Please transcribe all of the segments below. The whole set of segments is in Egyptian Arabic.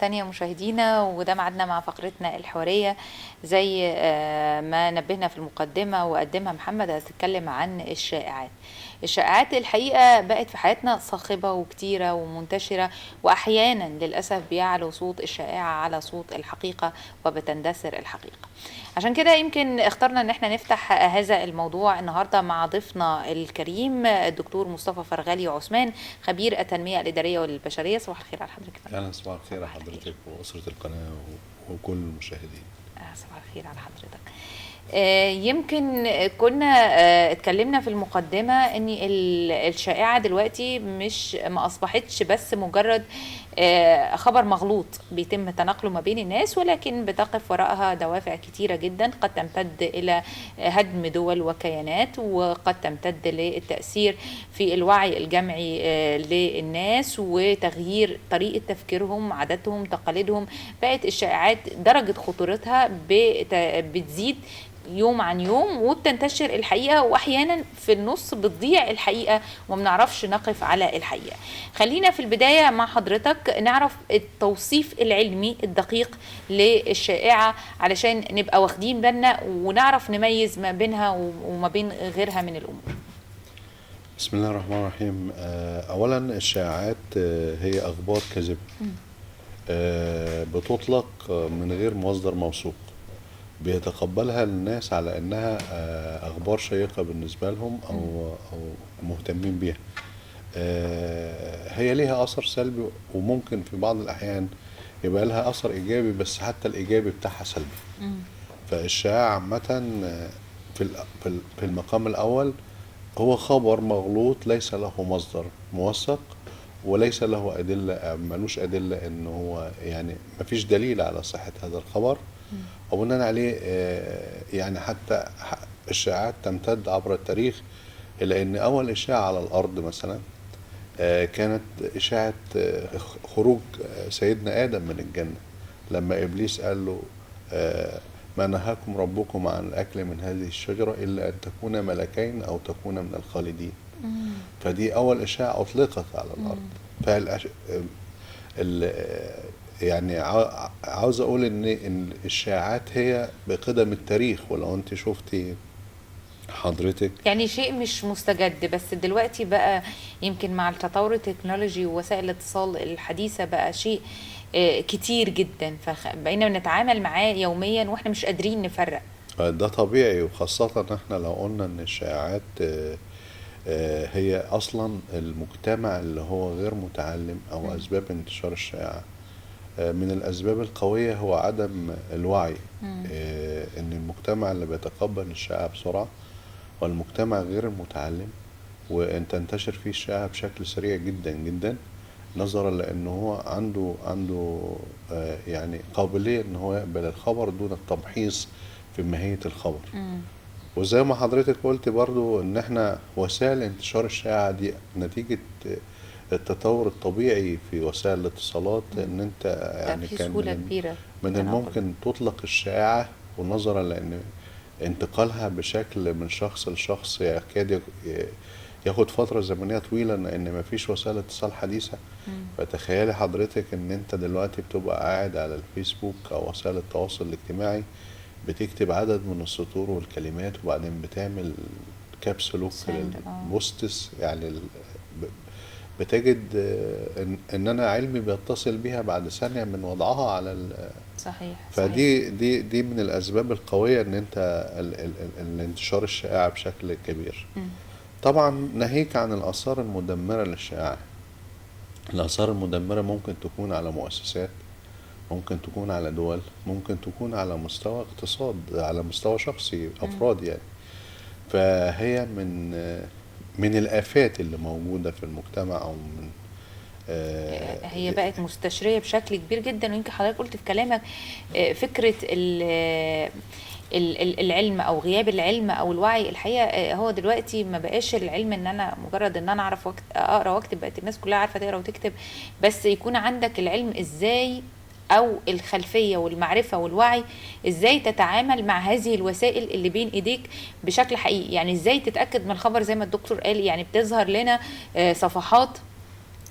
تانية مشاهدينا، وده ميعادنا مع فقرتنا الحوارية. زي ما نبهنا في المقدمة وقدمها محمد، هتتكلم عن الشائعات. الشائعات الحقيقة بقت في حياتنا صاخبة وكتيرة ومنتشرة، وأحيانا للأسف بيعلو صوت الشائعة على صوت الحقيقة وبتندثر الحقيقة. عشان كده يمكن اخترنا ان احنا نفتح هذا الموضوع النهاردة مع ضيفنا الكريم الدكتور مصطفى فرغلي عثمان، خبير التنمية الإدارية والبشرية. صباح الخير على حضرتك. اهلا، صباح الخير على صباح الخير. حضرتك واسره القناة وكل المشاهدين. صباح الخير على حضرتك. يمكن كنا اتكلمنا في المقدمة ان الشائعة دلوقتي مش ما اصبحتش بس مجرد خبر مغلوط بيتم تناقله ما بين الناس، ولكن بتقف وراءها دوافع كتيرة جدا قد تمتد الى هدم دول وكيانات، وقد تمتد للتأثير في الوعي الجمعي للناس وتغيير طريقة تفكيرهم، عاداتهم، تقاليدهم. بقت الشائعات درجة خطورتها بتزيد يوم عن يوم وبتنتشر الحقيقة، وأحيانا في النص بتضيع الحقيقة وما بنعرفش نقف على الحقيقة. خلينا في البداية مع حضرتك نعرف التوصيف العلمي الدقيق للشائعة علشان نبقى واخدين بالنا ونعرف نميز ما بينها وما بين غيرها من الأمور. بسم الله الرحمن الرحيم. اولا الشائعات هي اخبار كاذبة بتطلق من غير مصدر موثوق، بيتقبلها الناس على انها اخبار شيقة بالنسبة لهم او مهتمين بيها. هي ليها اثر سلبي، وممكن في بعض الاحيان يبقى لها اثر ايجابي، بس حتى الايجابي بتاعها سلبي. فالشائعة عامة في المقام الأول هو خبر مغلوط ليس له مصدر موثق، وليس له أدلة، ملوش أدلة إن هو يعني مفيش دليل على صحة هذا الخبر، وبناء عليه يعني حتى الشائعات تمتد عبر التاريخ، إلى إن أول إشاعة على الأرض مثلا كانت إشاعة خروج سيدنا آدم من الجنة، لما إبليس قال له ما نهاكم ربكم عن الأكل من هذه الشجرة إلا أن تكونا ملكين أو تكونا من الخالدين. فدي أول إشاعة أطلقت على الأرض. يعني عاوز أقول إن الإشاعات هي بقدم التاريخ، ولو أنت شفتي حضرتك يعني شيء مش مستجد، بس دلوقتي بقى يمكن مع التطور التكنولوجي ووسائل الاتصال الحديثة بقى شيء كتير جدا، فبقينا بنتعامل معاه يوميا واحنا مش قادرين نفرق. ده طبيعي، وخاصة احنا لو قلنا ان الشائعات هي اصلا المجتمع اللي هو غير متعلم او اسباب انتشار الشائعة، من الاسباب القوية هو عدم الوعي. ان المجتمع اللي بيتقبل الشائعة بسرعة والمجتمع غير المتعلم، وان تنتشر فيه الشائعة بشكل سريع جدا جدا، نظرا لان هو عنده يعني قابلية ان هو يقبل الخبر دون التمحيص في ماهية الخبر. وزي ما حضرتك قلت برضو ان احنا وسائل انتشار الشائعة دي نتيجة التطور الطبيعي في وسائل الاتصالات، ان انت يعني في كان سهولة كبيرة من تناقل. الممكن تطلق الشائعة، ونظرا لان انتقالها بشكل من شخص لشخص يكاد ياخد فترة زمنية طويلة، لأن مفيش وسائل اتصال حديثة. فتخيلي حضرتك إن أنت دلوقتي بتبقى قاعد على الفيسبوك أو وسائل التواصل الاجتماعي، بتكتب عدد من السطور والكلمات، وبعدين بتعمل caps lock send، لل posts، يعني بتجد إن أنا علمي بيتصل بيها بعد ثانية من وضعها على صحيح. فدي دي دي من الأسباب القوية إن أنت الانتشار الشائعة بشكل كبير. طبعا ناهيك عن الآثار المدمرة للشائعة. الآثار المدمرة ممكن تكون على مؤسسات، ممكن تكون على دول، ممكن تكون على مستوى اقتصاد، على مستوى شخصي أفراد يعني. فهي من الآفات اللي موجودة في المجتمع، أو من هي بقت مستشرية بشكل كبير جدا. ويمكن حضرتك قلت في كلامك فكرة العلم أو غياب العلم أو الوعي. الحقيقة هو دلوقتي ما بقاش العلم إن أنا مجرد إن أنا أعرف أقرأ وأكتب، بقت الناس كلها عارفة تقرأ وتكتب، بس يكون عندك العلم إزاي أو الخلفية والمعرفة والوعي إزاي تتعامل مع هذه الوسائل اللي بين إيديك بشكل حقيقي. يعني إزاي تتأكد من الخبر زي ما الدكتور قال، يعني بتظهر لنا صفحات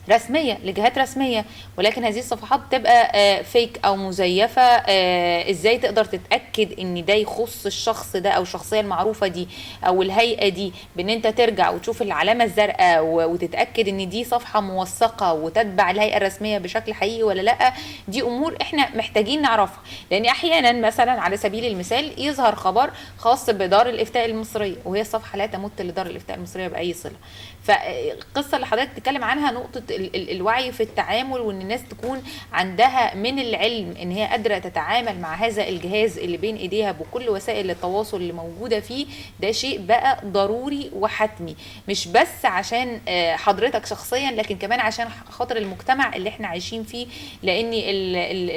رسمية لجهات رسمية، ولكن هذه الصفحات بتبقى فيك او مزيفة. ازاي تقدر تتاكد ان ده يخص الشخص ده او الشخصية المعروفة دي او الهيئة دي؟ بان انت ترجع وتشوف العلامة الزرقاء وتتاكد ان دي صفحة موثقة وتتبع الهيئة الرسمية بشكل حقيقي ولا لا. دي امور احنا محتاجين نعرفها، لان احيانا مثلا على سبيل المثال يظهر خبر خاص بدار الافتاء المصرية وهي الصفحة لا تمت لدار الافتاء المصرية باي صله. فالقصة اللي حضرتك بتتكلم عنها نقطة الوعي في التعامل، وان الناس تكون عندها من العلم ان هي قادرة تتعامل مع هذا الجهاز اللي بين ايديها بكل وسائل التواصل اللي موجودة فيه، ده شيء بقى ضروري وحتمي، مش بس عشان حضرتك شخصيا لكن كمان عشان خاطر المجتمع اللي احنا عايشين فيه، لان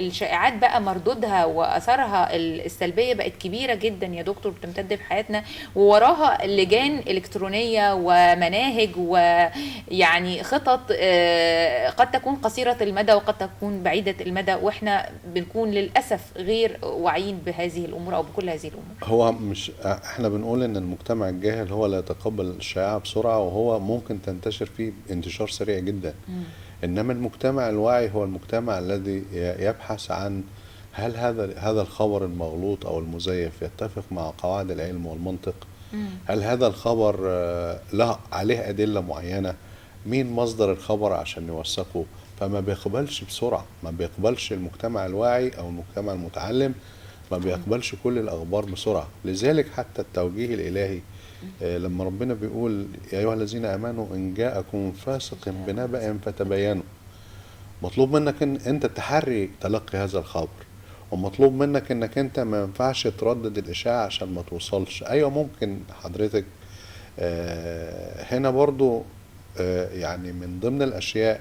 الشائعات بقى مردودها واثرها السلبية بقت كبيرة جدا يا دكتور، بتمتد في حياتنا، ووراها لجان الكترونية ومناهج ويعني خطط قد تكون قصيرة المدى وقد تكون بعيدة المدى، واحنا بنكون للأسف غير واعيين بهذه الأمور أو بكل هذه الأمور. هو مش احنا بنقول ان المجتمع الجاهل هو لا يتقبل الشائعة بسرعة وهو ممكن تنتشر فيه انتشار سريع جدا. انما المجتمع الواعي هو المجتمع الذي يبحث عن هل هذا الخبر المغلوط او المزيف يتفق مع قواعد العلم والمنطق؟ هل هذا الخبر له عليه أدلة معينة؟ مين مصدر الخبر عشان نوثقه؟ فما بيقبلش بسرعة، ما بيقبلش المجتمع الواعي أو المجتمع المتعلم، ما بيقبلش كل الأخبار بسرعة. لذلك حتى التوجيه الإلهي لما ربنا بيقول يا أيها الذين آمنوا إن جاءكم فاسق بنبأ فتبينوا، مطلوب منك إن أنت تحري تلقي هذا الخبر، ومطلوب منك إنك أنت ما ينفعش تردد الإشاعة عشان ما توصلش. أيوة ممكن حضرتك هنا برضو يعني من ضمن الأشياء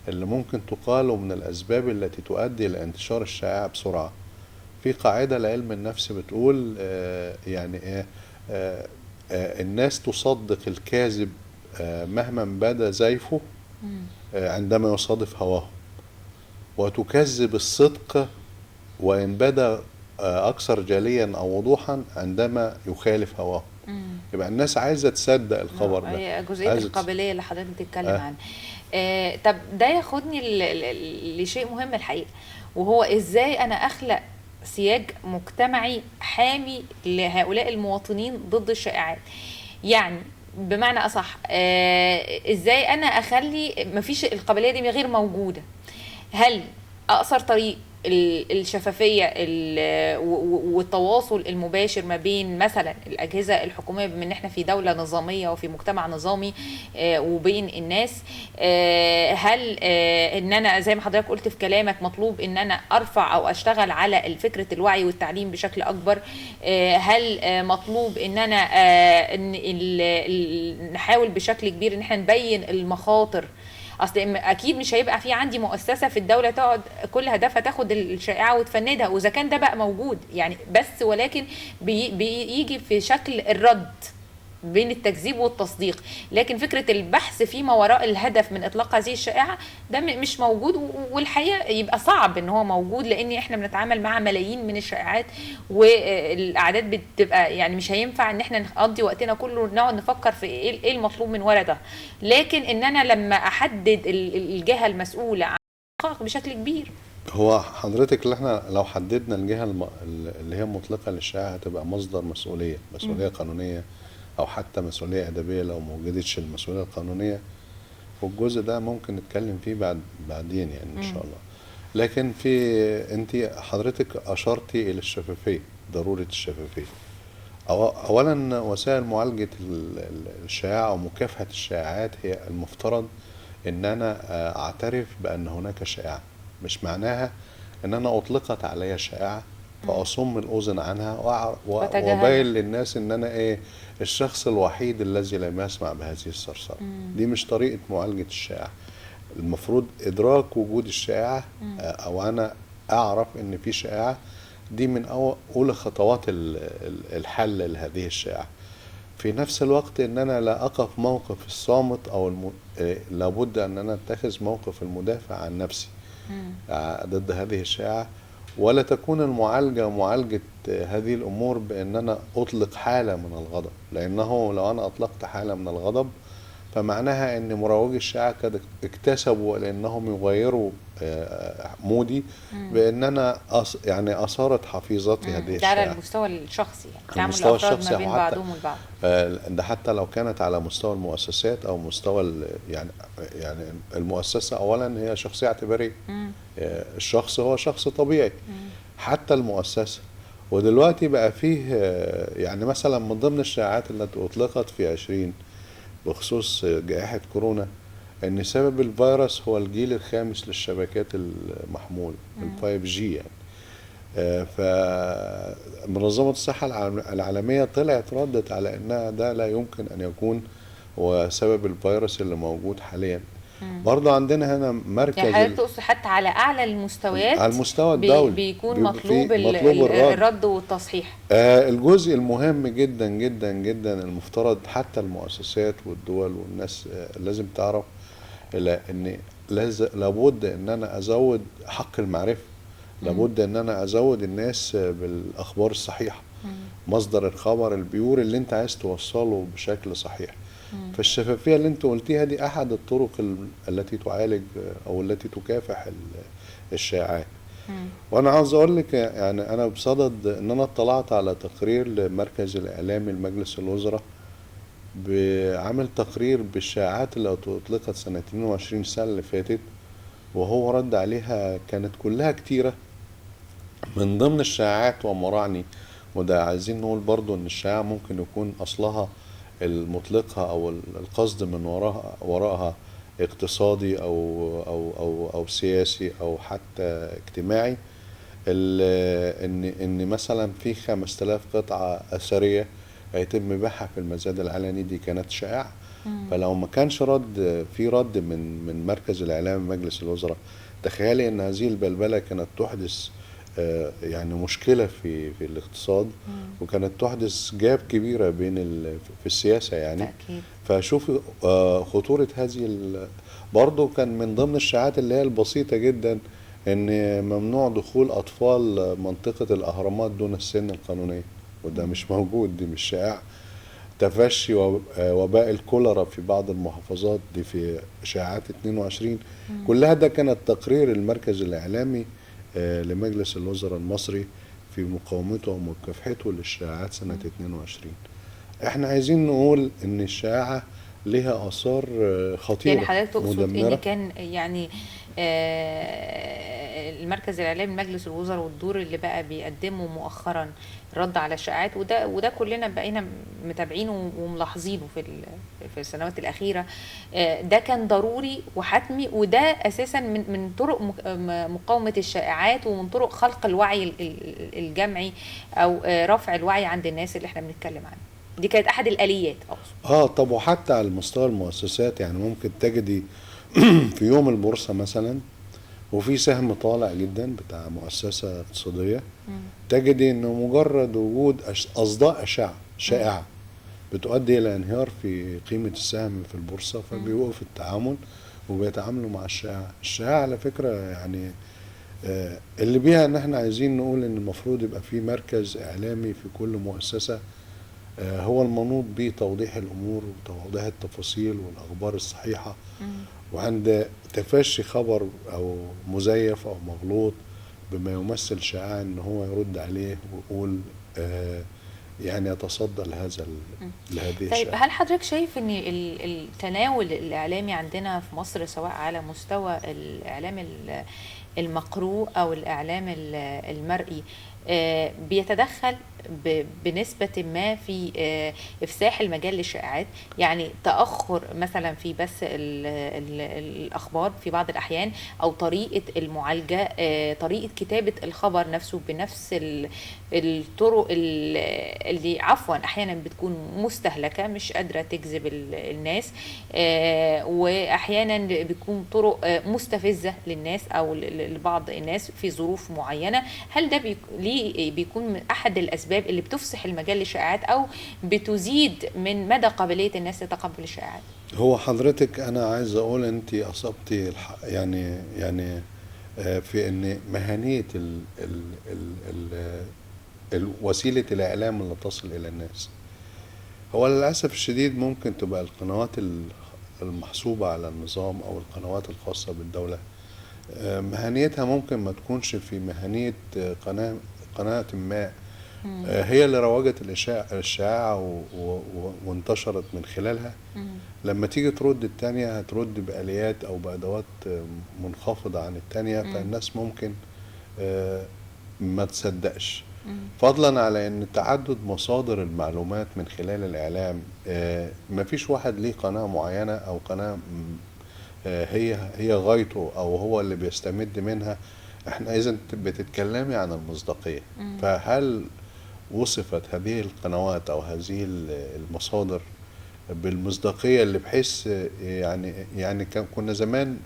اللي ممكن تقال ومن الأسباب التي تؤدي لانتشار الشائعة بسرعة، في قاعدة لعلم النفس بتقول يعني إيه، الناس تصدق الكاذب مهما بدا زيفه عندما يصادف هواه، وتكذب الصدق وإن بدا أكثر جليا أو وضوحا عندما يخالف هواه. يبقى الناس عايزة تصدق الخبر ده. هي جزئية القابلية اللي حضرتك بتتكلم عنها. طب ده ياخدني لشيء مهم الحقيقة، وهو إزاي أنا أخلق سياج مجتمعي حامي لهؤلاء المواطنين ضد الشائعات. يعني بمعنى أصح، إزاي أنا أخلي مفيش القابلية دي غير موجودة؟ هل أقصر طريق الشفافية والتواصل المباشر ما بين مثلا الأجهزة الحكومية، بما ان احنا في دولة نظامية وفي مجتمع نظامي، وبين الناس؟ هل ان انا زي ما حضرتك قلت في كلامك مطلوب ان انا ارفع او اشتغل على فكرة الوعي والتعليم بشكل اكبر؟ هل مطلوب ان انا نحاول بشكل كبير ان احنا نبين المخاطر؟ اصل اكيد مش هيبقى في عندي مؤسسة في الدولة تقعد كل هدفها تاخد الشائعة وتفندها، واذا كان ده بقى موجود يعني، بس ولكن بيجي في شكل الرد بين التكذيب والتصديق، لكن فكرة البحث فيما وراء الهدف من اطلاق هذه الشائعة ده مش موجود، والحقيقة يبقى صعب ان هو موجود، لان احنا بنتعامل مع ملايين من الشائعات والاعداد بتبقى يعني مش هينفع ان احنا نقضي وقتنا كله نقعد نفكر في ايه المطلوب من ورا ده. لكن ان انا لما احدد الجهة المسؤولة عن بشكل كبير. هو حضرتك اللي احنا لو حددنا الجهة اللي هي مطلقه للشائعه هتبقى مصدر مسؤولية، مسؤولية قانونية او حتى مسؤولية ادبية لو ما وجدتش المسؤولية القانونية، والجزء ده ممكن نتكلم فيه بعدين يعني ان شاء الله. لكن في انت حضرتك اشرتي الى الشفافية، ضرورة الشفافية. اولا وسائل معالجة الشائعة او مكافحة الشائعات هي المفترض ان انا اعترف بان هناك شائعة، مش معناها ان انا اطلقت عليا شائعة فاصم الاذن عنها وابين للناس ان انا ايه الشخص الوحيد الذي لم يسمع بهذه الثرثره. دي مش طريقه معالجة الشائعة. المفروض ادراك وجود الشائعة، او انا اعرف ان في شائعة، دي من اولى خطوات الحل لهذه الشائعة. في نفس الوقت ان انا لا اقف موقف الصامت او لابد ان انا اتخذ موقف المدافع عن نفسي ضد هذه الشائعة، ولا تكون المعالجة معالجة هذه الأمور بأن أنا أطلق حالة من الغضب، لأنه لو أنا أطلقت حالة من الغضب فمعناها ان مروجي الشائعة قد اكتسبوا لانهم يغيروا مودي بان انا يعني اثارت حفيظتي هذه ده على الشائعة. المستوى الشخصي، يعني تعامل المستوى الافراد الشخصي ما بين وحتى بعضهم البعض. ده حتى لو كانت على مستوى المؤسسات او مستوى يعني المؤسسة اولا هي شخصية اعتباريه، الشخص هو شخص طبيعي، حتى المؤسسة. ودلوقتي بقى فيه يعني مثلا من ضمن الشائعات التي اطلقت في 20 بخصوص جائحة كورونا ان سبب الفيروس هو الجيل الخامس للشبكات المحمولة ال 5G يعني. فمنظمة الصحة العالمية طلعت ردت على انها ده لا يمكن ان يكون هو سبب الفيروس اللي موجود حاليا. برضه عندنا هنا مركز يعني حضرتك تقصد حتى على اعلى المستويات، على المستوى الدولي بيكون مطلوب الرد والتصحيح. الجزء المهم جدا جدا جدا المفترض حتى المؤسسات والدول والناس لازم تعرف ان لابد ان انا ازود حق المعرفة، لابد ان انا ازود الناس بالاخبار الصحيحة، مصدر الخبر ال pure اللي انت عايز توصله بشكل صحيح. فالشفافية اللي انت قلتيها دي احد الطرق التي تعالج او التي تكافح الشائعات. وانا عاوز اقول لك يعني انا بصدد ان انا اطلعت على تقرير لمركز الاعلامي لمجلس الوزراء، بعمل تقرير بالشائعات اللي اطلقت سنة 22 سنة اللي فاتت، وهو رد عليها كانت كلها كتيرة. من ضمن الشائعات ومراعني، وده عايزين نقول برضو ان الشائعة ممكن يكون اصلها المطلقها او القصد من وراها اقتصادي او او او او سياسي او حتى اجتماعي. ان مثلا في 5000 قطعة اثرية هيتم بيعها في المزاد العلني، دي كانت شائعة. فلو ما كانش رد، في رد من مركز الاعلام مجلس الوزراء، تخيلي ان هذه البلبلة كانت تحدث يعني مشكلة في الاقتصاد، وكانت تحدث جاب كبيرة بين في السياسة يعني. أكيد. فشوف خطورة هذه برضو كان من ضمن الشائعات اللي هي البسيطة جدا ان ممنوع دخول أطفال منطقة الأهرامات دون السن القانونية، وده مش موجود، دي مش شائعة. تفشي وباء الكوليرا في بعض المحافظات، دي في شائعات 22. كلها ده كانت تقرير المركز الإعلامي لمجلس الوزراء المصري في مقاومته ومكافحته للشائعات سنة 22. احنا عايزين نقول ان الشائعة لها آثار خطيرة يعني حضرتك تقصد مدمرة. ان كان يعني المركز الإعلامي لمجلس الوزراء والدور اللي بقى بيقدمه مؤخرا رد على الشائعات، وده كلنا بقينا متابعينه وملاحظينه في السنوات الأخيرة، ده كان ضروري وحتمي، وده أساسا من طرق مقاومة الشائعات ومن طرق خلق الوعي الجمعي أو رفع الوعي عند الناس اللي احنا بنتكلم عنه. دي كانت أحد الآليات أقصد. طب وحتى على مستوى المؤسسات يعني ممكن تجدي في يوم البورصة مثلا وفي سهم طالع جدا بتاع مؤسسة اقتصادية، تجدي انه مجرد وجود اصداء شائعة بتؤدي الى انهيار في قيمة السهم في البورصة، فبيوقف التعامل وبيتعاملوا مع الشائعة. الشائعة على فكرة يعني اللي بيها ان احنا عايزين نقول ان المفروض يبقى في مركز اعلامي في كل مؤسسة هو المنوط به توضيح الامور وتوضيح التفاصيل والاخبار الصحيحة. وعند تفشي خبر او مزيف او مغلوط بما يمثل شائعة ان هو يرد عليه ويقول يعني يتصدى لهذا لهذه طيب الشائعة. هل حضرتك شايف ان التناول الاعلامي عندنا في مصر سواء على مستوى الاعلام المقروء او الاعلام المرئي بيتدخل بنسبة ما في إفساح المجال للشائعات؟ يعني تأخر مثلا في بث الأخبار في بعض الأحيان، أو طريقة المعالجة، طريقة كتابة الخبر نفسه بنفس الطرق اللي عفوا أحيانا بتكون مستهلكة مش قادرة تجذب الناس، وأحيانا بيكون طرق مستفزة للناس أو لبعض الناس في ظروف معينة. هل ده ليه بيكون من أحد الأسباب اللي بتفسح المجال للشائعات أو بتزيد من مدى قابلية الناس لتقبل الشائعات؟ هو حضرتك أنا عايز أقول أنت أصبتي الحق، يعني في أن مهنية وسيلة الإعلام اللي تصل إلى الناس. هو للأسف الشديد ممكن تبقى القنوات المحسوبة على النظام أو القنوات الخاصة بالدولة مهنيتها ممكن ما تكونش في مهنية قناة ما هي اللي روجت الإشاعة وانتشرت من خلالها. لما تيجي ترد التانية هترد بآليات أو بأدوات منخفضة عن التانية، فالناس ممكن ما تصدقش. فضلا على ان تعدد مصادر المعلومات من خلال الاعلام، ما فيش واحد ليه قناة معينة او قناة هي غايته او هو اللي بيستمد منها. احنا اذا بتتكلمي عن المصداقية، فهل وصفت هذه القنوات او هذه المصادر بالمصداقية اللي بحيث يعني كنا زمان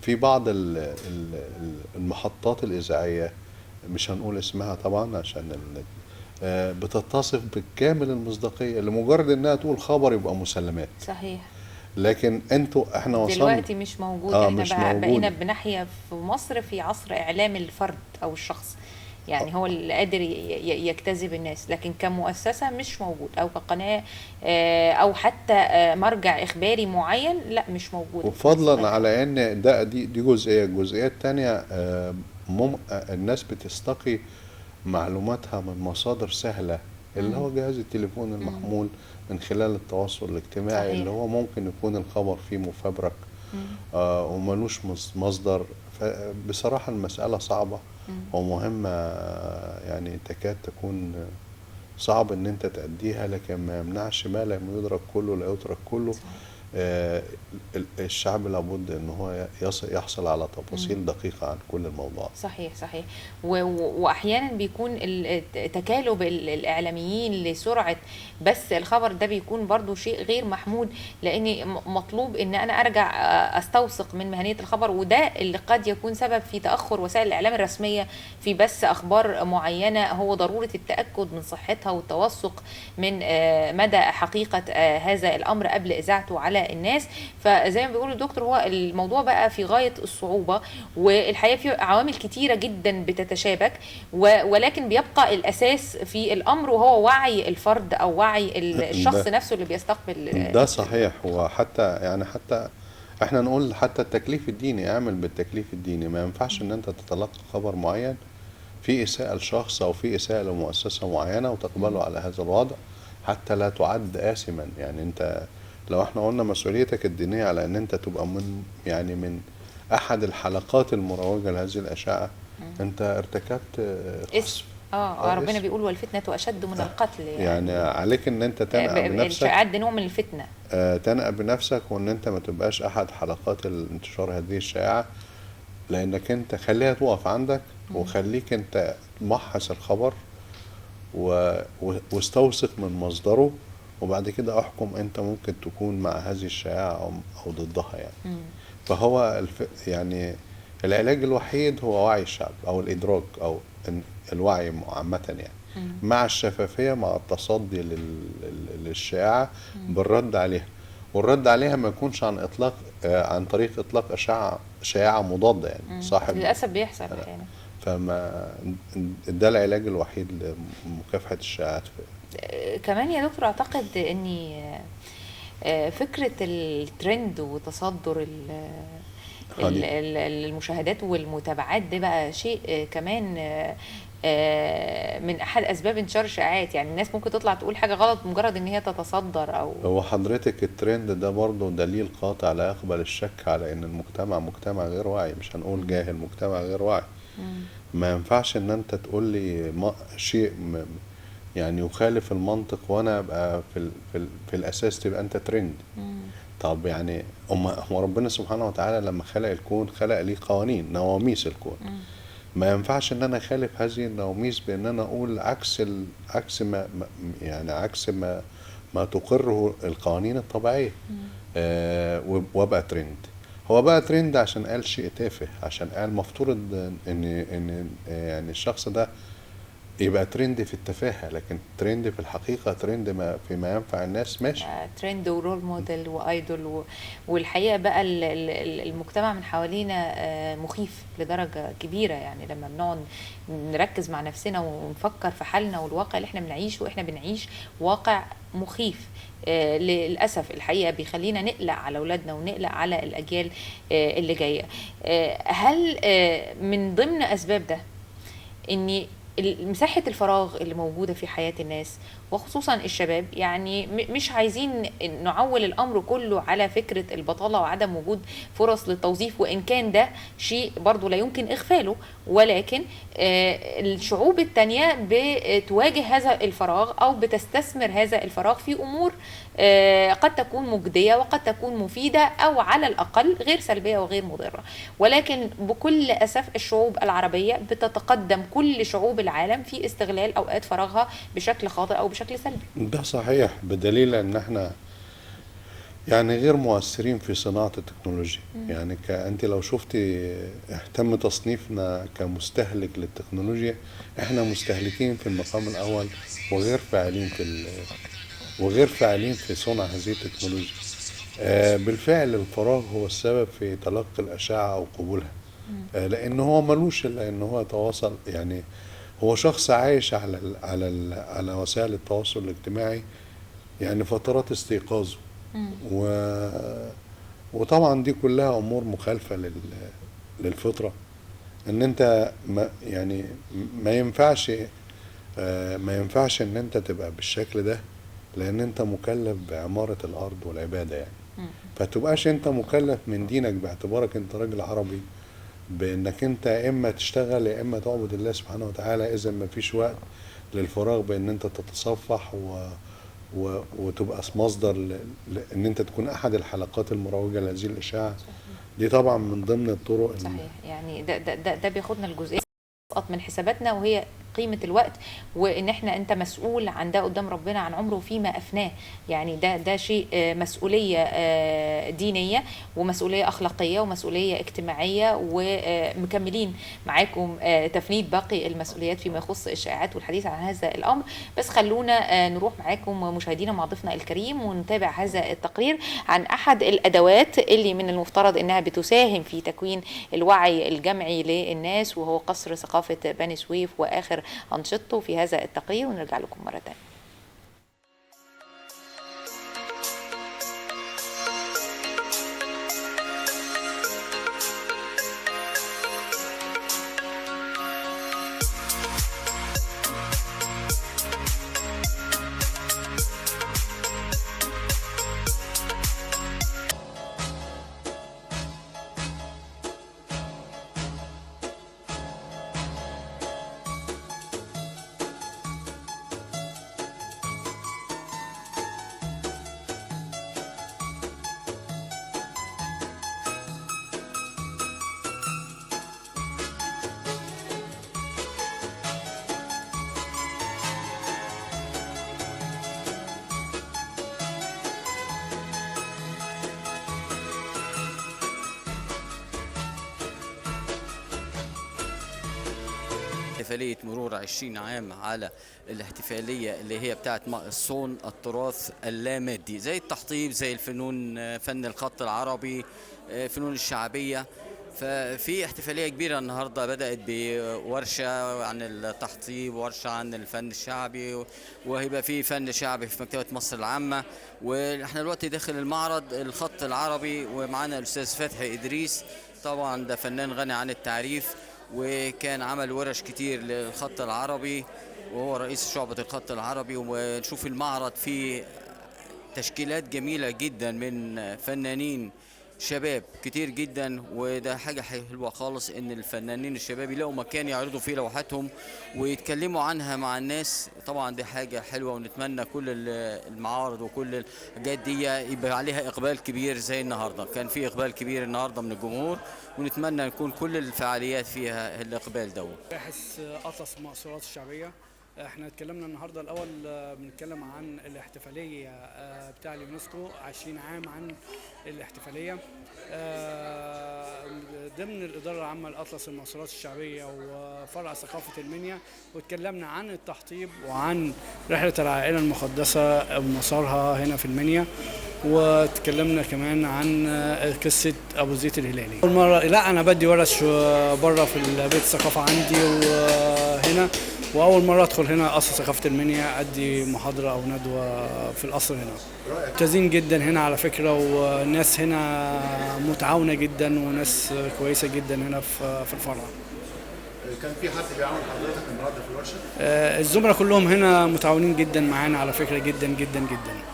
في بعض المحطات الإذاعية، مش هنقول اسمها طبعا عشان بتتصف بالكامل المصداقية لمجرد انها تقول خبر يبقى مسلمات. صحيح. لكن انتوا احنا وصلنا دلوقتي مش موجود. احنا مش موجود. بقينا بنحيا في مصر في عصر اعلام الفرد او الشخص، يعني هو اللي قادر يجتذب الناس، لكن كمؤسسة مش موجود، او كقناة او حتى مرجع اخباري معين لا مش موجود. وفضلا على ان ده دي جزئية. الجزئية الثانية الناس بتستقي معلوماتها من مصادر سهلة اللي هو جهاز التليفون المحمول من خلال التواصل الاجتماعي. صحيح. اللي هو ممكن يكون الخبر فيه مفبرك وملوش مصدر. فبصراحة المسألة صعبة ومهمة، يعني تكاد تكون صعب ان انت تأديها، لكن ما يمنعش ما لم يدرك كله لا يترك كله. الشعب لابد ان هو يحصل على تفاصيل دقيقة عن كل الموضوع. صحيح صحيح. واحيانا بيكون تكالب الاعلاميين لسرعة بس الخبر ده بيكون برضو شيء غير محمود، لان مطلوب ان انا ارجع استوثق من مهنية الخبر، وده اللي قد يكون سبب في تأخر وسائل الاعلام الرسمية في بث اخبار معينة، هو ضرورة التأكد من صحتها والتوثق من مدى حقيقة هذا الامر قبل اذاعته على الناس. فزي ما بيقولوا الدكتور، هو الموضوع بقى في غاية الصعوبة، والحقيقة في عوامل كتيرة جدا بتتشابك، ولكن بيبقى الأساس في الأمر وهو وعي الفرد أو وعي الشخص نفسه اللي بيستقبل. ده صحيح. وحتى يعني حتى احنا نقول حتى التكليف الديني، اعمل بالتكليف الديني. ما ينفعش ان انت تتلقى خبر معين في إساءة لشخص أو في إساءة لمؤسسة معينة وتقبله على هذا الوضع حتى لا تعد آثما. يعني انت لو احنا قلنا مسؤوليتك الدينية على ان انت تبقى من يعني من احد الحلقات المروجة لهذه الاشعة، انت ارتكبت اسم. ربنا بيقول والفتنة اشد من القتل. يعني عليك ان انت تنأى بنفسك. الشائعات دي نوع من الفتنة. تنأى بنفسك وان انت ما تبقاش احد حلقات الانتشار هذه الشائعة، لانك انت خليها تقف عندك، وخليك انت محص الخبر واستوثق من مصدره، وبعد كده احكم انت ممكن تكون مع هذه الشائعة او ضدها يعني. فهو يعني العلاج الوحيد هو وعي الشعب او الادراك او الوعي عامة يعني، مع الشفافية، مع التصدي للشائعة بالرد عليها. والرد عليها ما يكونش عن اطلاق عن طريق اطلاق شائعة مضادة يعني. صاحب للاسف بيحصل احيانا. فما ده العلاج الوحيد لمكافحة الشائعات. كمان يا دكتور اعتقد اني فكرة الترند وتصدر المشاهدات والمتابعات ده بقى شيء كمان من احد اسباب انتشار الشائعات. يعني الناس ممكن تطلع تقول حاجة غلط مجرد ان هي تتصدر. او هو حضرتك الترند ده برضه دليل قاطع لا يقبل الشك على ان المجتمع مجتمع غير واعي، مش هنقول جاهل، مجتمع غير واعي. ما ينفعش ان انت تقول لي شيء يعني يخالف المنطق وانا ابقى في الاساس تبقى انت ترند. طب يعني هو ربنا سبحانه وتعالى لما خلق الكون خلق ليه قوانين، نواميس الكون. ما ينفعش ان انا اخالف هذه النواميس بان انا اقول عكس عكس ما يعني عكس ما تقره القوانين الطبيعية. وابقى ترند. هو بقى ترند عشان قال شيء تافه، عشان قال مفترض ان يعني الشخص ده يبقى ترند في التفاهة، لكن ترند في الحقيقة، ترند ما فيما ينفع الناس، ماشي. trend و role model و idol والحقيقة بقى المجتمع من حوالينا مخيف لدرجة كبيرة. يعني لما بنقعد نركز مع نفسنا ونفكر في حالنا والواقع اللي احنا بنعيشه، احنا بنعيش واقع مخيف للأسف. الحقيقة بيخلينا نقلق على أولادنا ونقلق على الأجيال اللي جاية. هل من ضمن أسباب ده إن مساحة الفراغ اللي موجودة في حياة الناس وخصوصا الشباب، يعني مش عايزين نعول الأمر كله على فكرة البطالة وعدم وجود فرص للتوظيف، وإن كان ده شيء برضو لا يمكن إغفاله، ولكن الشعوب التانية بتواجه هذا الفراغ أو بتستثمر هذا الفراغ في أمور قد تكون مجدية وقد تكون مفيدة أو على الأقل غير سلبية وغير مضرة. ولكن بكل أسف الشعوب العربية بتتقدم كل شعوب العالم في استغلال أوقات فراغها بشكل خاطئ أو بشكل سلبي. ده صحيح، بدليل أن احنا يعني غير مؤثرين في صناعة التكنولوجيا. يعني أنت لو شفتي تم تصنيفنا كمستهلك للتكنولوجيا، احنا مستهلكين في المقام الأول وغير فاعلين في وغير فاعلين في صنع هذه التكنولوجيا. بالفعل الفراغ هو السبب في تلقي الأشعة أو قبولها، لأن هو ملوش إلا إن هو يتواصل. يعني هو شخص عايش على ال على ال على وسائل التواصل الاجتماعي يعني فترات استيقاظه، وطبعا دي كلها امور مخالفة للفطرة. ان انت ما يعني ما ينفعش ما ينفعش ان انت تبقى بالشكل ده، لان انت مكلف بعماره الارض والعبادة يعني. فتبقاش انت مكلف من دينك باعتبارك انت راجل عربي بانك انت يا اما تشتغل يا اما تعبد الله سبحانه وتعالى. اذا ما فيش وقت للفراغ بان انت تتصفح وتبقى مصدر ان انت تكون احد الحلقات المروجه لهذه الاشاعة. دي طبعا من ضمن الطرق. صحيح، يعني ده ده ده, ده بياخدنا الجزئية من حساباتنا، وهي قيمة الوقت، وان احنا انت مسؤول عن ده قدام ربنا عن عمره فيما افناه. يعني ده شيء مسؤولية دينية ومسؤولية اخلاقية ومسؤولية اجتماعية. ومكملين معاكم تفنيد باقي المسؤوليات فيما يخص الشائعات والحديث عن هذا الامر، بس خلونا نروح معاكم مشاهدينا مع ضيفنا الكريم ونتابع هذا التقرير عن احد الادوات اللي من المفترض انها بتساهم في تكوين الوعي الجمعي للناس، وهو قصر ثقافة بني سويف واخر أنشطته في هذا التقرير، ونرجع لكم مرة تانية. احتفالية مرور 20 عام على الاحتفالية اللي هي بتاعت صون التراث اللامادي، زي التحطيب، زي الفنون، فن الخط العربي، فنون الشعبية. ففي احتفالية كبيرة النهاردة بدأت بورشة عن التحطيب، ورشة عن الفن الشعبي، وهيبقى في فن شعبي في مكتبة مصر العامة. واحنا دلوقتي داخل المعرض الخط العربي، ومعانا الأستاذ فتحي إدريس، طبعا ده فنان غني عن التعريف، وكان عمل ورش كتير للخط العربي، وهو رئيس شعبة الخط العربي. ونشوف المعرض فيه تشكيلات جميلة جدا من فنانين شباب كتير جدا، وده حاجة حلوة خالص ان الفنانين الشباب يلاقوا مكان يعرضوا فيه لوحاتهم ويتكلموا عنها مع الناس. طبعا دي حاجة حلوة، ونتمنى كل المعارض وكل الحاجات دي يبقى عليها اقبال كبير زي النهاردة. كان في اقبال كبير النهاردة من الجمهور، ونتمنى نكون كل الفعاليات فيها الاقبال دوت. باحث اطلس المأثورات الشعبية، احنا اتكلمنا النهارده الاول، بنتكلم عن الاحتفالية بتاع اليونسكو 20 عام عن الاحتفالية، ضمن الادارة العامة لاطلس المؤثرات الشعبية وفرع ثقافة المنيا، واتكلمنا عن التحطيب وعن رحله العائلة المقدسة ومسارها هنا في المنيا، واتكلمنا كمان عن قصة ابو زيد الهلالي. اول مرة لا انا بدي ورش بره في البيت الثقافة عندي وهنا، واول مرة ادخل هنا قصر ثقافة المنيا ادي محاضرة او ندوه في القصر هنا. ممتازين جدا هنا على فكرة، والناس هنا متعاونة جدا وناس كويسة جدا هنا في الفرع. كان في حد بيعاون حضرتك النهارده في الورشة؟ الزملاء كلهم هنا متعاونين جدا معانا على فكرة، جدا جدا جدا.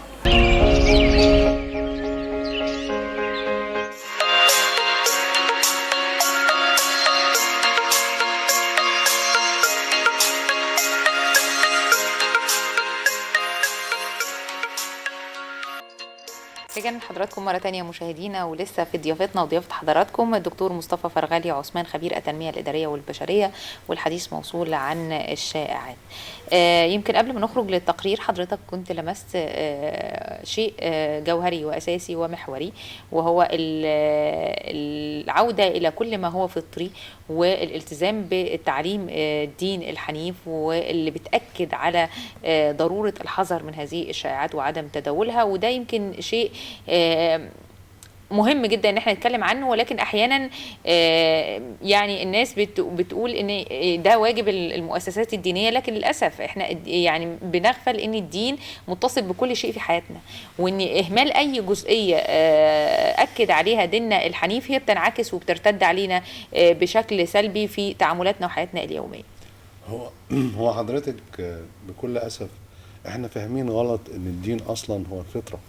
رجعنا لحضراتكم مرة تانية مشاهدينا، ولسه في ضيافتنا وضيافة حضراتكم الدكتور مصطفى فرغلي عثمان خبير التنمية الإدارية والبشرية، والحديث موصول عن الشائعات. يمكن قبل ما نخرج للتقرير حضرتك كنت لمست شيء جوهري وأساسي ومحوري، وهو العودة إلى كل ما هو فطري والالتزام بالتعليم الدين الحنيف، واللي بتأكد على ضرورة الحذر من هذه الشائعات وعدم تداولها. وده يمكن شيء مهم جدا ان احنا نتكلم عنه، ولكن احيانا يعني الناس بتقول ان ده واجب المؤسسات الدينية، لكن للاسف احنا يعني بنغفل ان الدين متصل بكل شيء في حياتنا، وان اهمال اي جزئية اكد عليها ديننا الحنيف هي بتنعكس وبترتد علينا بشكل سلبي في تعاملاتنا وحياتنا اليومية. هو حضرتك بكل اسف احنا فاهمين غلط ان الدين اصلا هو الفطرة.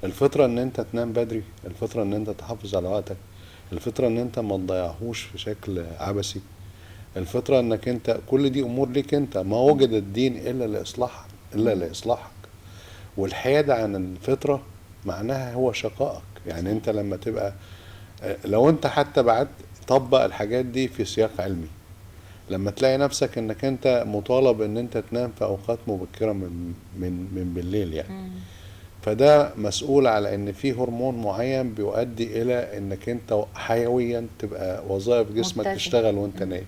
الفطرة ان انت تنام بدري، الفطرة ان انت تحافظ على وقتك، الفطرة ان انت ما تضيعهوش في شكل عبثي، الفطرة انك انت كل دي امور ليك انت، ما وجد الدين الا لاصلاحك، الا لاصلاحك. والحياد عن الفطرة معناها هو شقائك. يعني انت لما تبقى لو انت حتى بعد طبق الحاجات دي في سياق علمي، لما تلاقي نفسك انك انت مطالب ان انت تنام في اوقات مبكرة من من من بالليل يعني، فده مسؤول على ان في هرمون معين بيؤدي الى انك انت حيويا تبقى وظائف جسمك تشتغل وانت نايم،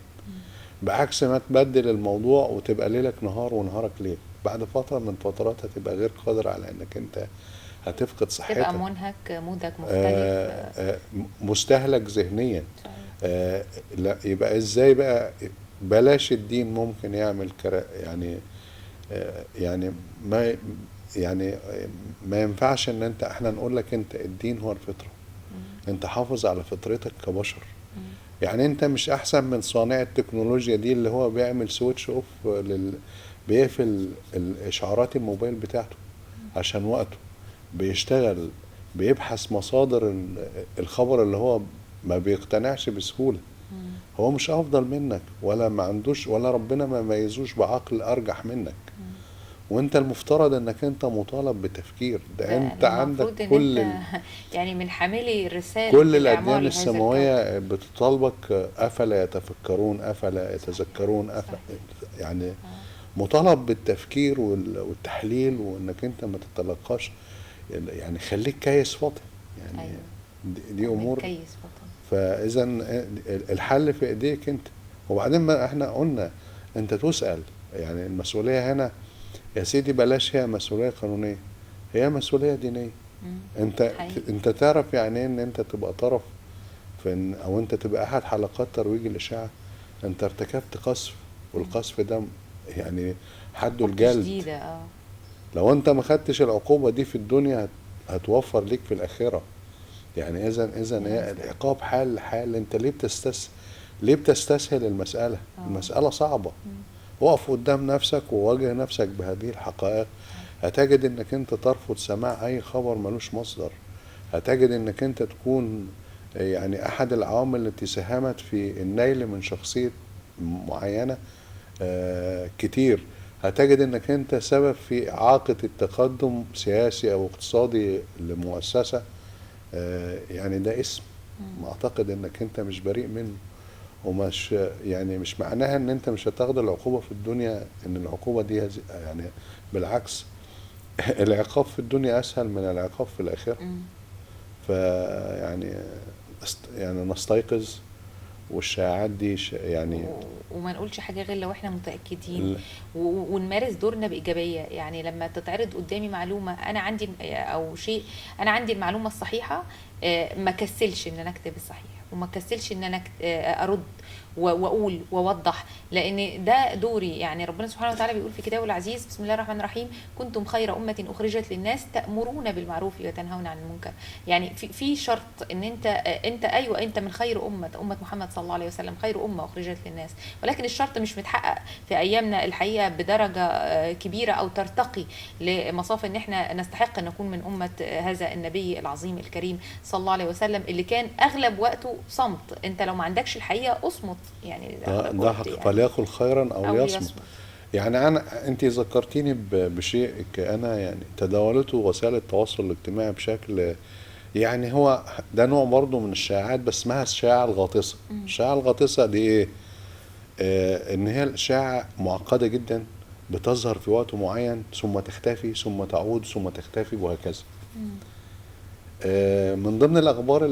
بعكس ما تبدل الموضوع وتبقى ليلك نهار ونهارك ليل. بعد فترة من فترات هتبقى غير قادر على انك انت هتفقد صحتك، تبقى منهك، مودك مختلف، مستهلك ذهنيا. لا يبقى ازاي بقى بلاش الدين ممكن يعمل يعني يعني ما يعني ما ينفعش ان انت احنا نقول لك انت الدين هو الفطرة، انت حافظ على فطرتك كبشر. يعني انت مش احسن من صانع التكنولوجيا دي اللي هو بيعمل switch off بيقفل الاشعارات الموبايل بتاعته عشان وقته، بيشتغل بيبحث مصادر الخبر اللي هو ما بيقتنعش بسهولة. هو مش افضل منك ولا ما عندوش ولا ربنا ما ميزوش بعقل ارجح منك، وانت المفترض انك انت مطالب بتفكير ده. انت عندك كل يعني من حاملي الرسالة، كل الاديان السماوية بتطالبك افلا يتفكرون افلا يتذكرون افلا، يعني مطالب بالتفكير والتحليل، وانك انت ما تتلقاش يعني خليك كيس فطن يعني. أيوة. دي امور كيس فطن. فاذا الحل في ايديك انت. وبعدين ما احنا قلنا انت تسأل، يعني المسؤولية هنا يا سيدي بلاش هي مسؤولية قانونية، هي مسؤولية دينية. انت تعرف يعني ايه ان انت تبقى طرف في او انت تبقى احد حلقات ترويج الاشاعة؟ انت ارتكبت قذف، والقذف ده يعني حده الجلد. لو انت ما خدتش العقوبة دي في الدنيا هتوفر ليك في الاخرة. يعني اذا هي العقاب حال حال. انت ليه بتستسهل المسالة؟ المسالة صعبة. وقف قدام نفسك وواجه نفسك بهذه الحقائق، هتجد انك انت ترفض سماع اي خبر ملوش مصدر، هتجد انك انت تكون يعني احد العوامل التي ساهمت في النيل من شخصية معينة كتير، هتجد انك انت سبب في اعاقة التقدم سياسي او اقتصادي لمؤسسة، يعني ده اسم ما اعتقد انك انت مش بريء منه. ومش يعني مش معناها ان انت مش هتاخد العقوبة في الدنيا، ان العقوبة دي يعني بالعكس العقاب في الدنيا اسهل من العقاب في الاخرة. فيعني يعني نستيقظ، والشائعات دي يعني وما نقولش حاجة غير لو احنا متاكدين، ونمارس دورنا بايجابية. يعني لما تتعرض قدامي معلومة انا عندي او شيء انا عندي المعلومة الصحيحة، ما كسلش ان انا اكتب الصحيح، وما كسلش ان انا ارد واقول واوضح، لان ده دوري. يعني ربنا سبحانه وتعالى بيقول في كتابه العزيز: بسم الله الرحمن الرحيم، كنتم خير امه اخرجت للناس تامرون بالمعروف وتنهون عن المنكر. يعني في شرط ان انت ايوه انت من خير امه محمد صلى الله عليه وسلم، خير امه اخرجت للناس، ولكن الشرط مش متحقق في ايامنا الحقيقة بدرجة كبيرة او ترتقي لمصاف ان احنا نستحق ان نكون من امه هذا النبي العظيم الكريم صلى الله عليه وسلم، اللي كان اغلب وقته صمت. انت لو ما عندكش الحقيقة اصمت، يعني ده حق، يعني فليقل خيرا او ليصمت. يعني انت ذكرتيني بشيء انا يعني تداولته وسائل التواصل الاجتماعي بشكل، يعني هو ده نوع برضه من الشائعات بس اسمها الشائعة الغاطسه. الشائعة الغاطسه دي ايه؟ ان هي الاشاعة معقدة جدا، بتظهر في وقت معين ثم تختفي ثم تعود ثم تختفي وهكذا. من ضمن الاخبار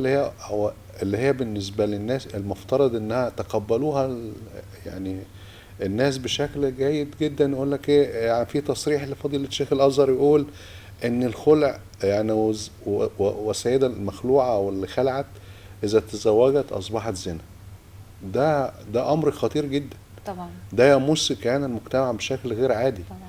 اللي هي بالنسبة للناس المفترض انها تقبلوها يعني الناس بشكل جيد جدا، يقول لك ايه، يعني في تصريح لفضيلة الشيخ الازهر يقول ان الخلع يعني والسيدة المخلوعه او اللي خلعت اذا تزوجت اصبحت زنا. ده امر خطير جدا طبعا، ده يمس كيان المجتمع بشكل غير عادي طبعا.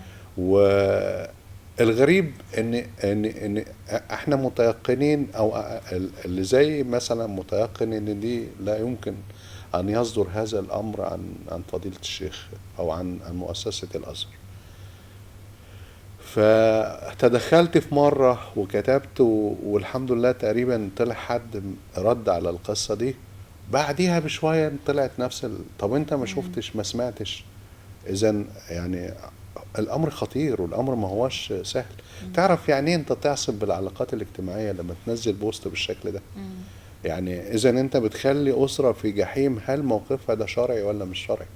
والغريب ان ان ان احنا متيقنين، او اللي زي مثلا متيقن ان دي لا يمكن ان يصدر هذا الامر عن فضيلة الشيخ او عن مؤسسة الازهر. فتدخلت في مرة وكتبت، والحمد لله تقريبا طلع حد رد على القصة دي. بعديها بشوية طلعت نفس طب انت ما شفتش ما سمعتش؟ اذا يعني الامر خطير، والامر ما هوش سهل. تعرف يعني ايه انت تعصب بالعلاقات الاجتماعية لما تنزل بوست بالشكل ده؟ يعني اذا انت بتخلي اسره في جحيم، هل موقفها ده شرعي ولا مش شرعي؟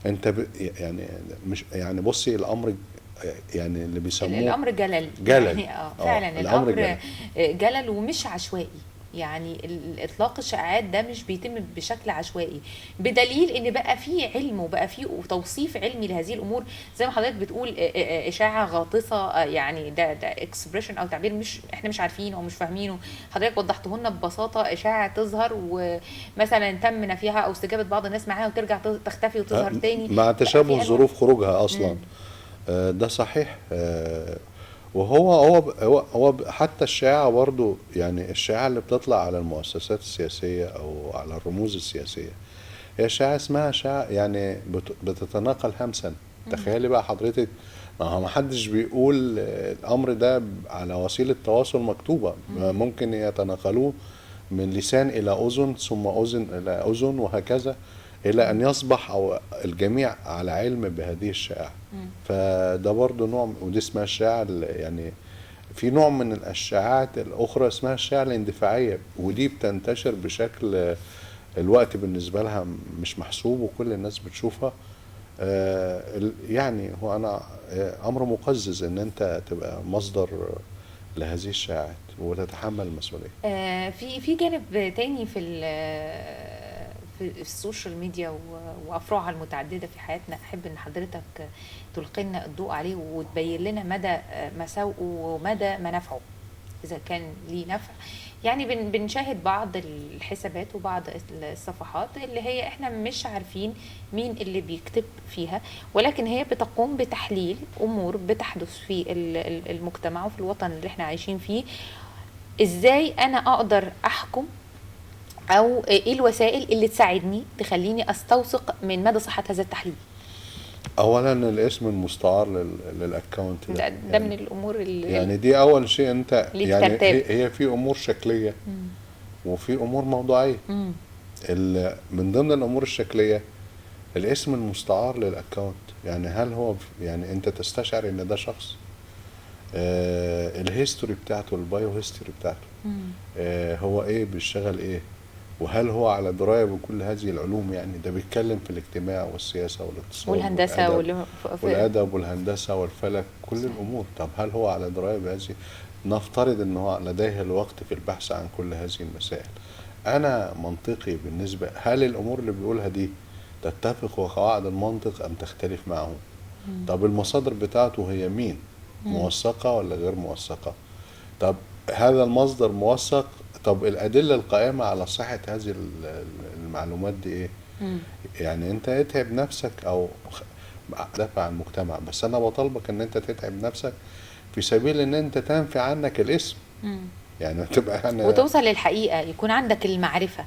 انت يعني مش يعني بصي الامر يعني اللي بيسموه الامر جلل جلل. يعني فعلا الامر جلل ومش عشوائي. يعني اطلاق الشائعات ده مش بيتم بشكل عشوائي، بدليل ان بقى فيه علم وبقى فيه توصيف علمي لهذه الامور. زي ما حضرتك بتقول اشاعة غاطسه، يعني ده expression او تعبير مش احنا مش عارفينه او مش فاهمينه. حضرتك وضحته لنا ببساطة، اشاعة تظهر ومثلا تم نفيها او استجابة بعض الناس معاها وترجع تختفي وتظهر تاني مع تشابه ظروف خروجها اصلا. ده صحيح. وهو هو هو هو حتى الشائعة برضو، يعني الشائعة اللي بتطلع على المؤسسات السياسية أو على الرموز السياسية هي شائعة اسمها شائعة يعني بتتناقل همسا. تخيلي بقى حضرتك، ما حدش بيقول الأمر ده على وسيلة تواصل مكتوبة، ممكن يتناقلوه من لسان إلى أذن ثم أذن إلى أذن وهكذا، إلى أن يصبح أو الجميع على علم بهذه الشائعة. فده برضو نوع، ودي اسمها الشائعة، يعني في نوع من الأشعاعات الأخرى اسمها الشائعة الاندفاعية، ودي بتنتشر بشكل الوقت بالنسبة لها مش محسوب وكل الناس بتشوفها. يعني هو أنا أمر مقزز إن أنت تبقى مصدر لهذه الشائعات وتتحمل المسؤولية. في جانب تاني في ال social media وافرعها المتعددة في حياتنا، احب ان حضرتك تلقي لنا الضوء عليه وتبين لنا مدى مساوئه ومدى منافعه اذا كان ليه نفع. يعني بنشاهد بعض الحسابات وبعض الصفحات اللي هي احنا مش عارفين مين اللي بيكتب فيها، ولكن هي بتقوم بتحليل امور بتحدث في المجتمع وفي الوطن اللي احنا عايشين فيه. ازاي انا اقدر احكم، او ايه الوسائل اللي تساعدني تخليني استوثق من مدى صحة هذا التحليل؟ اولا الاسم المستعار لل account ده يعني من الامور اللي يعني دي اول شيء. انت يعني هي في امور شكلية وفي امور موضوعية. من ضمن الامور الشكليه الاسم المستعار لل account، يعني هل هو يعني انت تستشعر ان ده شخص؟ ال history بتاعته، ال bio history بتاعته، هو ايه، بيشتغل ايه، وهل هو على دراية بكل هذه العلوم؟ يعني ده بيتكلم في الاجتماع والسياسة والاقتصاد والهندسة والأدب والهندسة والفلك، كل الأمور. طب هل هو على دراية بهذه؟ نفترض أنه هو لديه الوقت في البحث عن كل هذه المسائل. أنا منطقي بالنسبة، هل الأمور اللي بيقولها دي تتفق وقواعد المنطق أم تختلف معه؟ طب المصادر بتاعته هي مين؟ موثقة ولا غير موثقة؟ طب هذا المصدر موثق، طب الأدلة القائمة على صحة هذه المعلومات دي إيه؟ يعني أنت اتعب نفسك أو دافع عن المجتمع، بس أنا بطالبك أن أنت تتعب نفسك في سبيل أن أنت تنفي عنك الاسم. يعني تبقى وتوصل للحقيقة، يكون عندك المعرفة.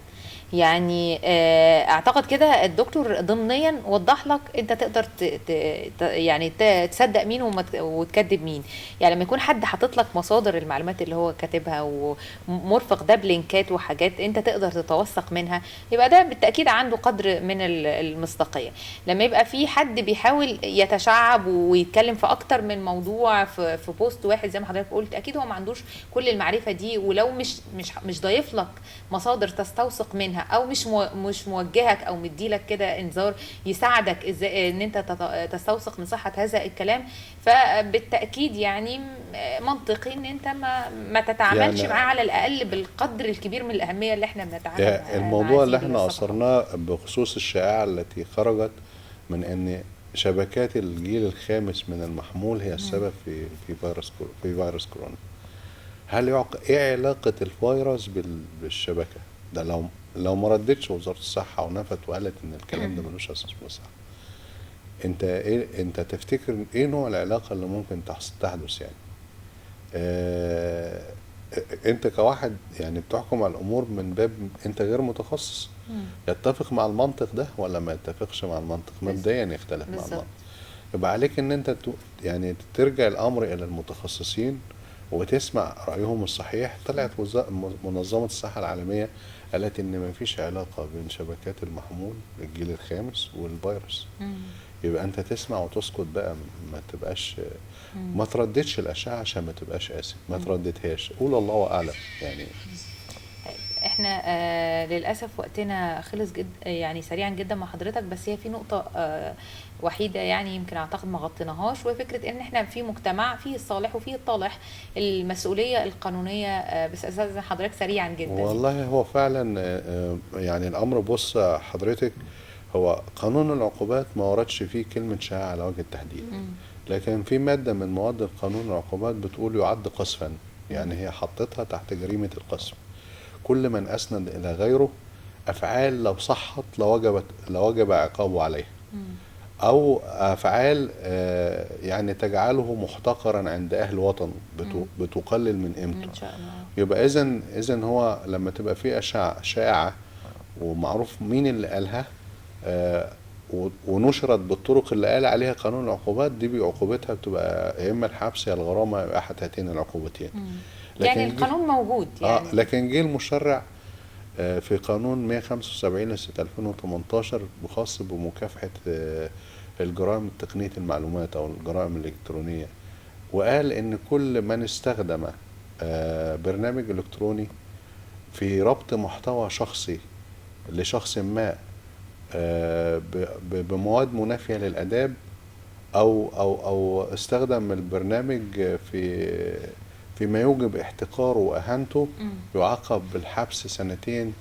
يعني اعتقد كده الدكتور ضمنيا وضح لك انت تقدر يعني تصدق مين وتكذب مين. يعني لما يكون حد حاطط لك مصادر المعلومات اللي هو كاتبها ومرفق ده بلينكات وحاجات انت تقدر تتوثق منها، يبقى ده بالتاكيد عنده قدر من المصداقية. لما يبقى في حد بيحاول يتشعب ويتكلم في اكتر من موضوع في بوست واحد زي ما حضرتك قلت، اكيد هو ما عندوش كل المعرفة دي، ولو مش ضايف لك مصادر تستوثق منها، او مش موجهك او مديلك كده انذار يساعدك ازاي ان انت تستوثق من صحة هذا الكلام، فبالتاكيد يعني منطقي ان انت ما تتعاملش يعني معاه على الاقل بالقدر الكبير من الاهمية اللي احنا بنتعامل يعني الموضوع اللي احنا اثرناه بخصوص الشائعة التي خرجت من ان شبكات الجيل الخامس من المحمول هي السبب في فيروس كورونا. هل ايه علاقة الفيروس بالشبكه؟ ده لو ما ردتش وزارة الصحة ونفت وقالت ان الكلام ده ملوش اساس من الصحة، انت ايه، انت تفتكر ايه نوع العلاقة اللي ممكن تحدث؟ يعني انت كواحد يعني بتحكم على الامور من باب انت غير متخصص، يتفق مع المنطق ده ولا ما يتفقش مع المنطق؟ مبدئيا يختلف مع المنطق. يبقى عليك ان انت يعني ترجع الامر الى المتخصصين وتسمع رأيهم الصحيح. طلعت منظمة الصحة العالمية قالت إن ما فيش علاقة بين شبكات المحمول الجيل الخامس والفيروس. يبقى أنت تسمع وتسكت بقى، ما تبقاش ما ترددش الأشعة عشان ما تبقاش قاسي، ما ترددهاش، قول الله أعلم. يعني احنا للأسف وقتنا خلص جد يعني سريعا جدا مع حضرتك، بس هي في نقطة وحيدة يعني يمكن اعتقد ما غطيناهاش، وهي فكرة ان احنا في مجتمع فيه الصالح وفيه الطالح، المسؤولية القانونية. بس أستاذ حضرتك سريعا جدا. والله هو فعلا يعني الأمر، بص حضرتك، هو قانون العقوبات ما وردش فيه كلمة شائعة على وجه التحديد، لكن في مادة من مواد القانون العقوبات بتقول يعد قذفا، يعني هي حطتها تحت جريمة القذف. كل من أسند إلى غيره أفعال لو صحت لوجب عقابه عليها، أو أفعال يعني تجعله محتقرا عند أهل وطنه، بتقلل من قيمته. يبقى إذن هو لما تبقى في أشعة شائعة ومعروف مين اللي قالها ونشرت بالطرق اللي قال عليها قانون العقوبات دي، بعقوبتها بتبقى يا إما الحبس يا الغرامة، يا أحد هاتين العقوبتين. يعني القانون موجود يعني. لكن جه المشرع في قانون 175 لسنة 2018 بخاص بمكافحة الجرائم تقنية المعلومات أو الجرائم الإلكترونية، وقال إن كل من استخدم برنامج إلكتروني في ربط محتوى شخصي لشخص ما بمواد منافية للآداب أو أو أو استخدم البرنامج فيما يوجب احتقاره وأهانته، يعاقب بالحبس 2 سنين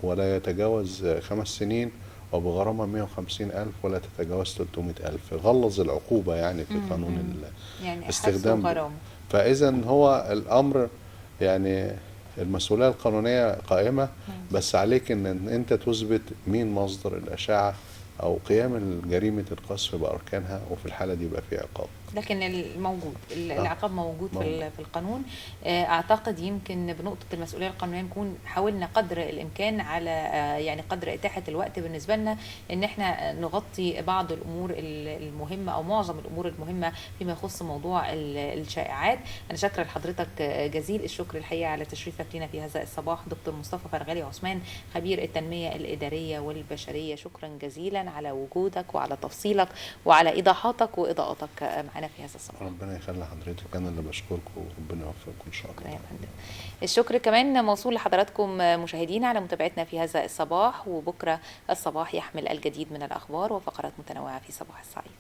ولا يتجاوز 5 سنين، وبغرامة 150,000 ولا تتجاوز 300,000. غلظ العقوبة يعني في قانون يعني الاستخدام. فإذا هو الأمر يعني المسؤولية القانونية قائمة، بس عليك إن أنت تثبت مين مصدر الأشعة أو قيام جريمة القذف بأركانها، وفي الحالة دي يبقى في عقاب. لكن الموجود العقاب موجود في القانون. اعتقد يمكن بنقطة المسؤولية القانونية نكون حاولنا قدر الامكان على يعني قدر اتاحة الوقت بالنسبة لنا ان احنا نغطي بعض الامور المهمة او معظم الامور المهمة فيما يخص موضوع الشائعات. انا شاكرة لحضرتك جزيل الشكر الحقيقة على تشريفك لنا في هذا الصباح، دكتور مصطفى فرغلي عثمان، خبير التنمية الادارية والبشريه. شكرا جزيلا. جزيلا على وجودك وعلى تفصيلك وعلى ايضاحاتك واضاءتك معنا في هذا الصباح. ربنا يخلي حضرتك، انا اللي بشكركم وربنا يوفقكم ان شاء شكرا الله. يا فندم. الشكر كمان موصول لحضراتكم مشاهدينا على متابعتنا في هذا الصباح، وبكره الصباح يحمل الجديد من الاخبار وفقرات متنوعة في صباح السعيد.